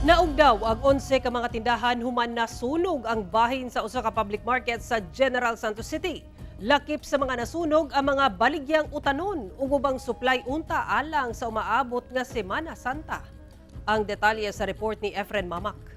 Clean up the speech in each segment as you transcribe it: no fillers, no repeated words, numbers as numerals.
Naugdaw ang 11 ka mga tindahan human nasunog ang bahin sa usa ka public market sa General Santos City. Lakip sa mga nasunog ang mga baligyang utanon ug ubang supply unta alang sa umaabot nga Semana Santa. Ang detalye sa report ni Efren Mamak.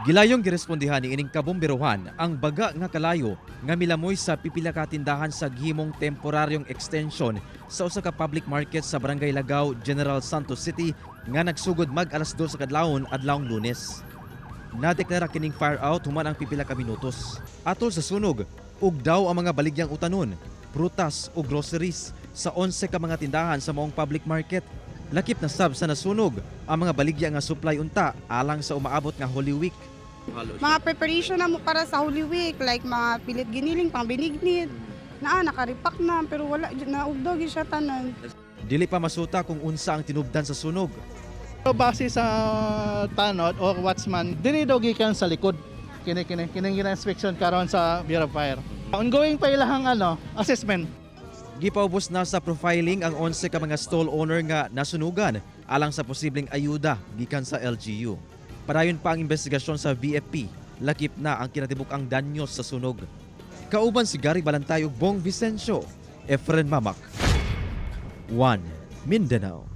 Gilayong girespondihan ni ining kabomberohan ang baga nga kalayo nga milamoy sa pipila ka tindahan sa gihimong temporaryong extension sa usa ka public market sa Barangay Lagaw, General Santos City nga nagsugod mag alas 2 sa kadlawon adlawng Lunes. Nadeklara kining fire out human ang pipila ka minutos. Atol sa sunog, ugdaw ang mga baligyang utanon, prutas o groceries sa 11 ka mga tindahan sa maong public market. Lakip na sab sa nasunog ang mga baligya nga supply unta alang sa umaabot nga Holy Week. Mga preparation na mo para sa Holy Week, like mga pilit giniling, pang binignit. Naa, nakaripak na, pero wala, naugdog siya tanan. Dili pa masuta kung unsa ang tinubdan sa sunog. Base sa tanod or watchman, dili daw gikan sa likod. Kini kini kini gina-inspection karon sa Bureau of Fire. Ongoing pa ilahang assessment. Gipaubos na sa profiling ang 11 ka mga stall owner nga nasunugan alang sa posibleng ayuda gikan sa LGU. Padayon pa ang investigasyon sa VFP, lakip na ang kinatibuk-ang danyos sa sunog. Kauban si Gary Balantay ug Bong Vicencio, Efren Mamak. 1 Mindanao.